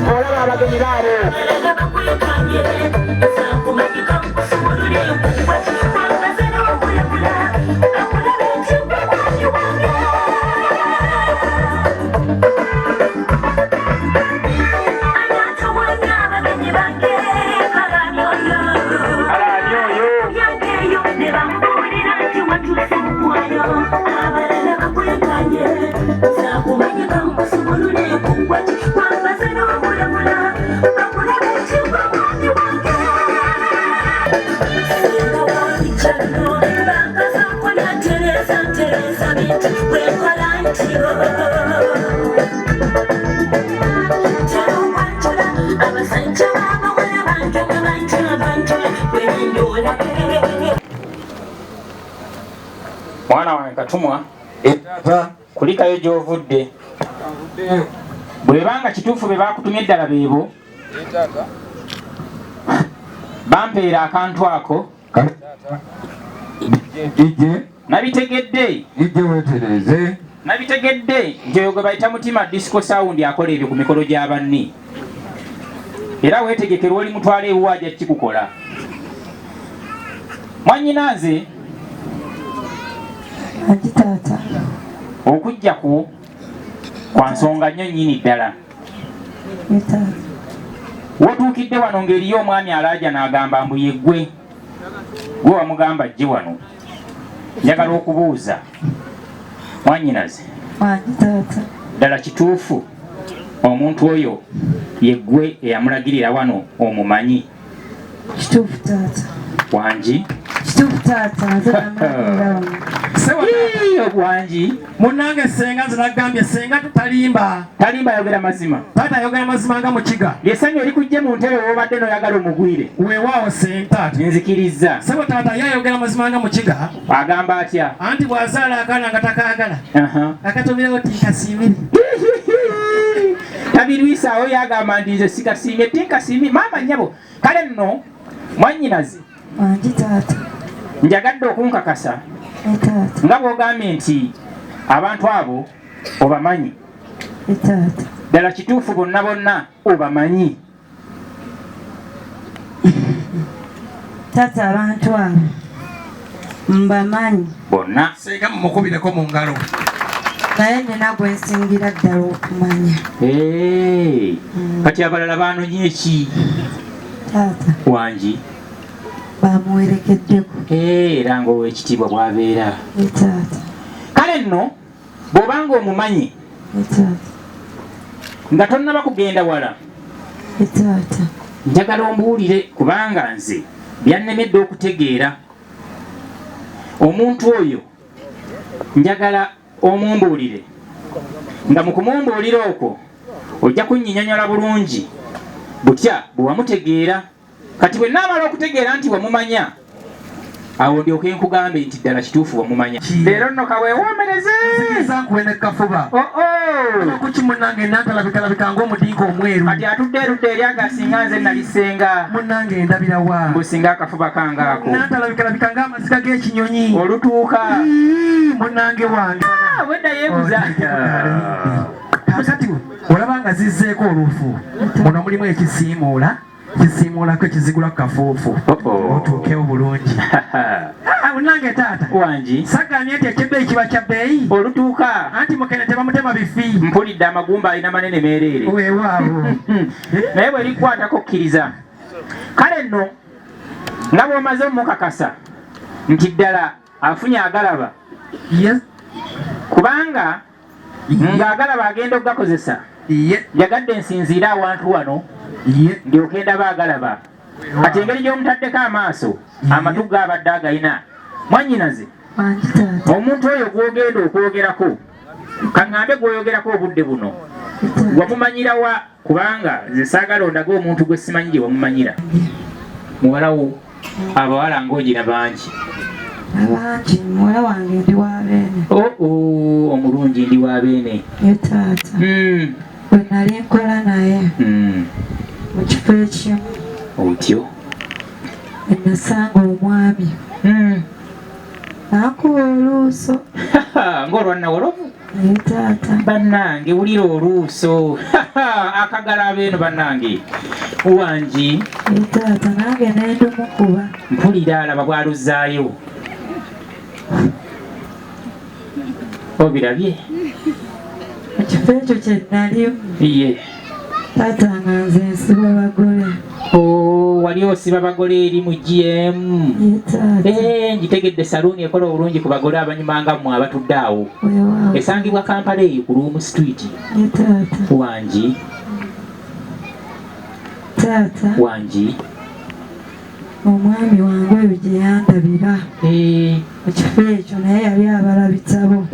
Olaba abagenyi baabo. Mwana wange Katumwa, kulikayo gy'ovudde. Bwebanga kituufu be bakutumye ddala beebo, bampeera akantu ako. Nabitegedde. Nabitegedde nti oyo gwe bayita Mutima Disco Sound akola ebyo ku mikolo gya banni. Era weetegeke lw'oli mutwala ewuwo ajja kikukola. Mwannyina nze Anti taata. Okujja kwo kwa nsonga nnyo nnyini ddala. Ye taata. Wotuukidde wano ng'eriyo omwami alaaja n'agamba mbu ye ggwe. Gwe wamugamba ajje wano. Njagala okubuuza mwannyinaze. Wangi taata. Ddala kituufu omuntu oyo ye ggwe eyamulagirira wano omumanyi? Kituufu taata. Wangi? Kituufu taata, nze namulagirira wano. Ii, wangi. Munnange ssenga nze nagambye ssenga talimba. Talimba, ayogera mazima. Taata ayogera mazima nga mukiga. Ly'essanyu erikujje mu ntebe w'obadde n'oyagala omugwire. Weewaawo ssenga taata. Nzikirizza. Ssebo taata ye ayogera mazima nga mukiga. Agamba atya? Anti bw'azaala akaana nga takaagala. Akatumirawo tinkasiimire. Tabirwisaawo yagamba nti nze sikasiimye tinkasiimye. Maama nnyabo, kale nno mwannyinaze. Wangi taata. Njagadde okunkakasa taata. Nga bw'ogambye nti abantu abo obamanyi. Taata. Ddala kituufu bonna bonna obamanyi? Taata abantu abo mbamanyi. Bonna. Ssenga mumukubireko mu ngalo. Naye nina gwe nsingira ddala okumanya. Kati abalala baanonye ki? Taata. Wangi. Bamuwerekeddeko. Era ng'owekitiibwa bw'abeera. Taata. Kale nno bw'obanga omumanyi. Taata. Nga tonnaba kugenda wala. Taata. Njagala ombuulire kubanga nze byannemedde okutegeera. Omuntu oyo njagala omumbuulire, nga mu kumumbuulira okwo ojja kunnyinyonnyola bulungi butya bwe wamutegeera. Kati bwe nnaamala okutegeera nti wamumanya, awo ndyoke nkugambe nti ddala kituufu wamumanya. Leero nno kaweewoomereze. Nzikiriza nkuwe ne kafuba. Oh, oh. Kuki munnange nantalabikalabi ng'omudinka omweru. Kati atudde erudda eri agasinga nze nali ssenga. Munnange ndabira wa? Mbu singa akafuba kange ako. Nantalabikalabi ng'amaziga g'ekinyonyi. Olutuuka. Munnange wange. Wedda yeebuza. Kakati olaba nga zizzeeko olufu. Muno mulimu ekisiimuula. Kisiimuulako ekizigula ku kafuufu. Otuukewo bulungi. Munnange taata. Wangi. Sagambye nti ekyebbeeyi kiba kya bbeeyi. Olutuuka. Anti mukene tebamutema bifi. Mpulidde amagumba alina manene meereere. Weewaawo. Naye bwe likwatako kkiriza. Kale nno nga bw'omaze omukakasa nti ddala afunye agalaba. Yes. Kubanga ng'agalaba agenda okugakozesa. Njagadde nsinziire awantu wano ndyoke ndaba agalaba. Kati engeri gy'omutaddeko amaaso, amatu g'abadde agayina. Mwannyinaze, omuntu oyo gw'ogenda okwogerako, kaŋŋambe gw'oyogerako obudde buno, wamumanyira wa? Kubanga nze saagala ondage omuntu gwe simanyi gye wamumanyira. Muwala wo, abawala ng'ogira bangi. Abangi, muwala wange ndi wa beene. Oh, omulungi ndi wa beene. Ye taata. Bwe nali nkola naye mu kifo ekimu. Otyo. Nasanga omwami. Nakuba oluuso. Ng'olwa Nawolovu? Taata. Bannange wulira oluuso. Akagala abeeno bannange. Wangi. Taata nange nendumukuba. Mpulira alaba bw'aluzzaayo. Obirabye? Mu kifo ekyo kye nalimu. Iye. Taata nga nze nsiba bagole. Oh, wali osiba bagole eri mu GM. Ngitegedde saluuni ekola obulungi ku bagole abanyumanga mmwe abatudde awo. Esangibwa Kampala eyo ku Luwum Street. Wangi. Taata. Wangi. Omwami wange oyo gye yandabira. Mu kifo ekyo naye yali abala bitabo.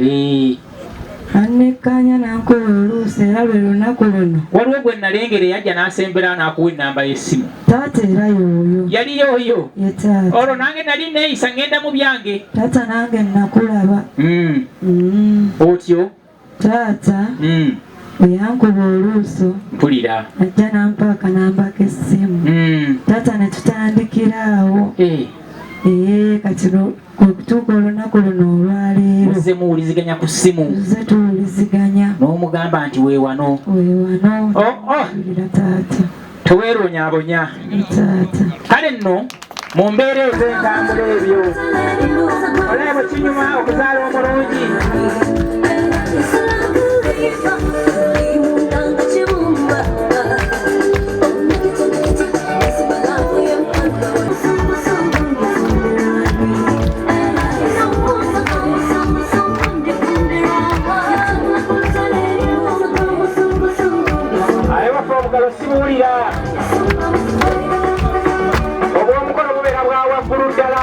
Annekkanya n'ankuba oluusi era lwe lunaku luno. Waliwo gwe nalengera eyajja n'asembera n'akuwa ennamba y'essimu. Taata era y'oyo. Yali y'oyo? Ye taata. Olwo nange nali neeyisa ngenda mu byange. Taata nange nakulaba. Otyo? Taata. Bwe yankuba oluuso. Mpulira. Ajja n'ampa akanamba k'essimu. Taata ne tutandikira awo. Kati okutuuka olunaku luno olwaleero. Muzze muwuliziganya ku ssimu. Tuzze tuwuliziganya. N'omugamba nti weewano. Weewano. Oh. Taata. Teweeronyabonya. Taata. Kale nno mu mbeera ez'entambula ebyo. Olaba bwe kinyuma okuzaala omulungi. Obw'omukono bubeera bwa waggulu ddala.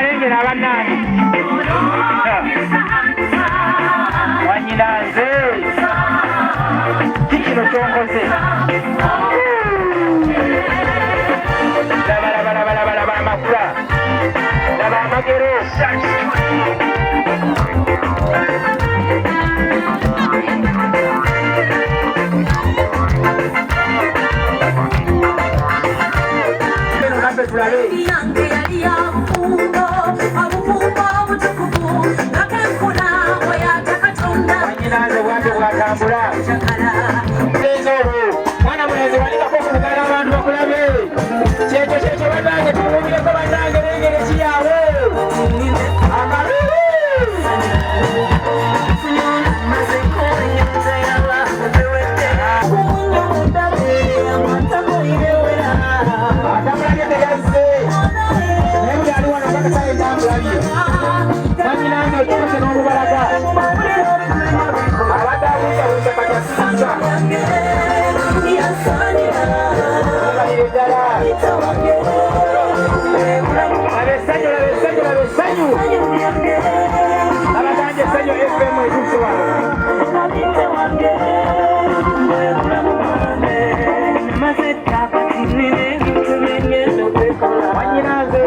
Lengera bannange. Mwanyinanze. Kikino kyonkoze. Laba amakula. Laba amagero. Mwana mulenzi walikako okugala abantu bakulabe. Kyekyo kyekyo bannange tumuwumireko bannange lengere kiyawe. Akalulu! Atamulabye teyazze. Naye buli ali wano kakasa yenna amulabye. Mwanyinange otuuse n'olubalaga. Abadde abuusabuusa kati asisiza. Laba essanyu. Abaganja essanyu FM etuuse wano. Mwanyinanze.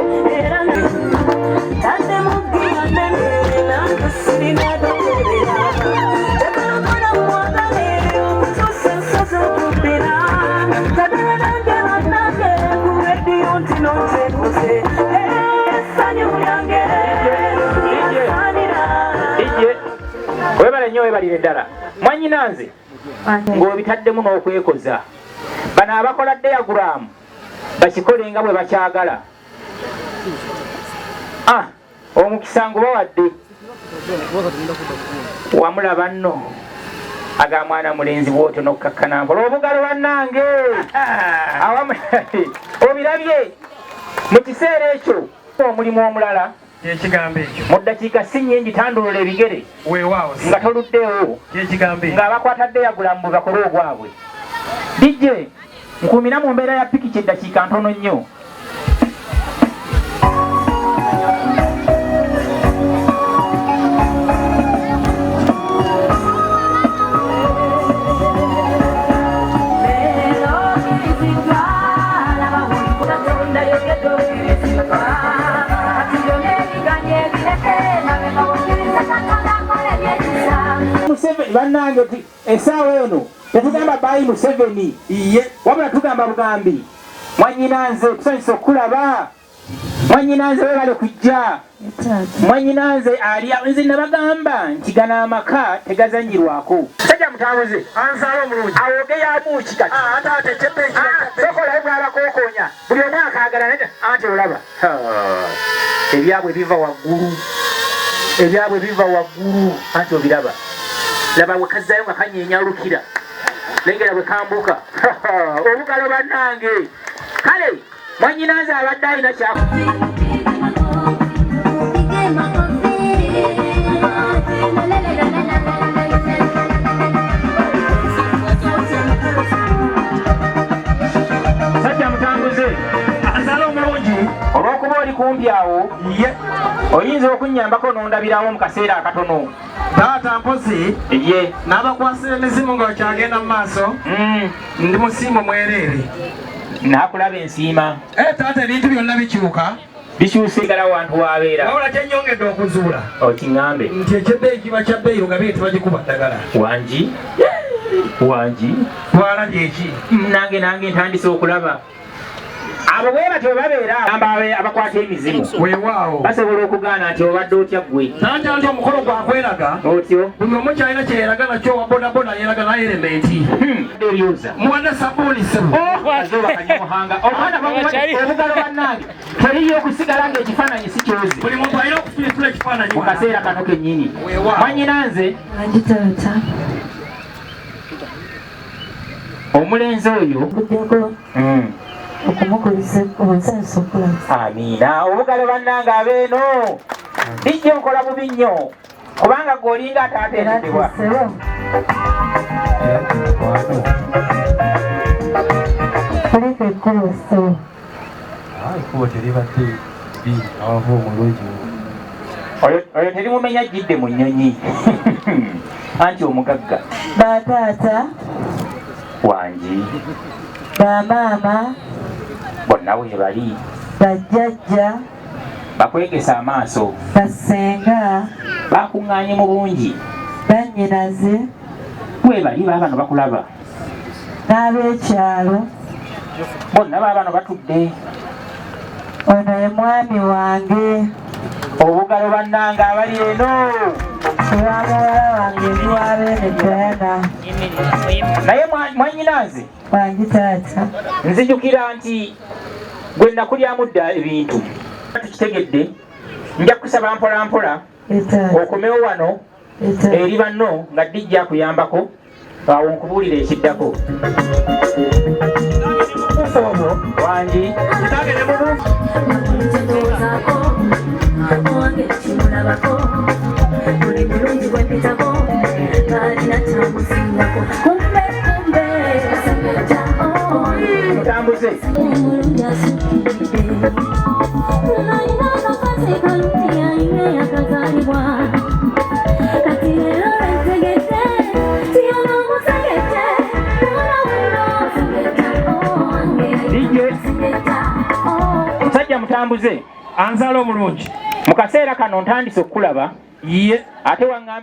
webalire ddala. Mwannyinanze ng'obitaddemu n'okwekoza. Bano abakola diagram bakikole nga bwe bakyagala. Omukisa ngubawadde. Wamulaba nno aga mwana mulenzi bw'otyo n'okkakkana mpola obugalo bannange. Awamu obirabye mu kiseera ekyo omulimu omulala ekigambo ekyo mu ddakiika si nnyingi tandulula ebigere weewaawo nga toluddeewo ekigambo ekyo ng'abakwata diagram bwe bakole ogwabwe. DJ nkuumira mu mbeera ya pikiki eddakiika ntono nnyo. Museveni bannange essaawa eno tetugamba bayi Museveni wabula tugamba bugambi mwannyinanze tusanyusa okulaba mwannyinanze webale kujja mwannyinanze ali nze nabagamba nti gano amaka tegazannyirwako. Sajja mutambuze anzaala omulungi awoge yamuki kati sokolayo bw'abakookonya buli omu akaagala naye anti olaba ebyabwe biva waggulu ebyabwe biva waggulu anti obiraba laba bwe kazzayo nga kanyenyalukira lengera bwe kambuka obugalo bannange. Kale mwannyinanze abadde alina kyaku Sajja mutambuze anzaala omulungi olw'okuba oli kumpi awo oyinza okunnyambako n'ondabirawo mu kaseera akatono. Taata mpozi Ye n'abakwasira emizimu nga bakyagenda mu maaso ndi musiimo mwereere. Naakulaba ensiima. Taata ebintu byonna bikyuka. Bikyuse gala wantu wabeera. Wabula kyennyongedde okuzuula. Okiŋŋambe. Nti ekyebbeeyi kiba kya bbeeyi nga biri tebagikuba ddagala. Wangi? Wangi? Twalabye eki? Nange ntandise okulaba. Abo bwe batyo bwe babeera abakwata emizimu. Weewaawo. Basobola okugaana nti obadde otya ggwe. Taata nti omukolo gwakweraga. Otyo. Buli omu kyalina kye yeeraga nakyo owa bodaboda yeeraga na elementi. Ebyoza. Muwadde sabbuuni ssebo. Azooba Kanyamuhanga. Omwana bamuwadde obugalo bannange. Teriyo okusigala ng'ekifaananyi si kyoze. Buli muntu alina okufiisula ekifaananyi. Mu kaseera kano kennyini. Weewaawo. Mwannyinanze. Wangi taata. Omulenzi oyo. Okuggyako okumukulisa omusanyusa okulaba. Amiina. Obugalo bannange abeeno. Dijja nkola bubi nnyo. Kubanga ggwe olinga ataatendekebwa. Kuliko ekkubo ssebo. Ekkubo teribadde bbi awava omulungi. Oyo terimumenya ajjidde mu nnyonyi. Anti omugagga. Bataata. Wangi. Bamaama. Bonna we bali. Bajjajja. Bakwegesa amaaso. Bassenga. Bakuŋŋaanye mu bungi. Bannyinaze. We bali baabano bakulaba. N'ab'ekyalo. Bonna baabano batudde. Ono ye mwami wange. Obugalo bannange abali eno. Olwa muwala wange ndi wa Beene Diana. Naye mwannyinanze. Wangi taata. Nzijukira nti gwe nakulyamu dda ebintu. Tukitegedde nja kusaba mpola mpola okomewo wano eri banno nga dijja akuyambako awo nkubuulire ekiddako. Wangi. Mutambuze. Musajja mutambuze anzaala omulungi. Mu kaseera kano ntandise okulaba. Ye ate wangambye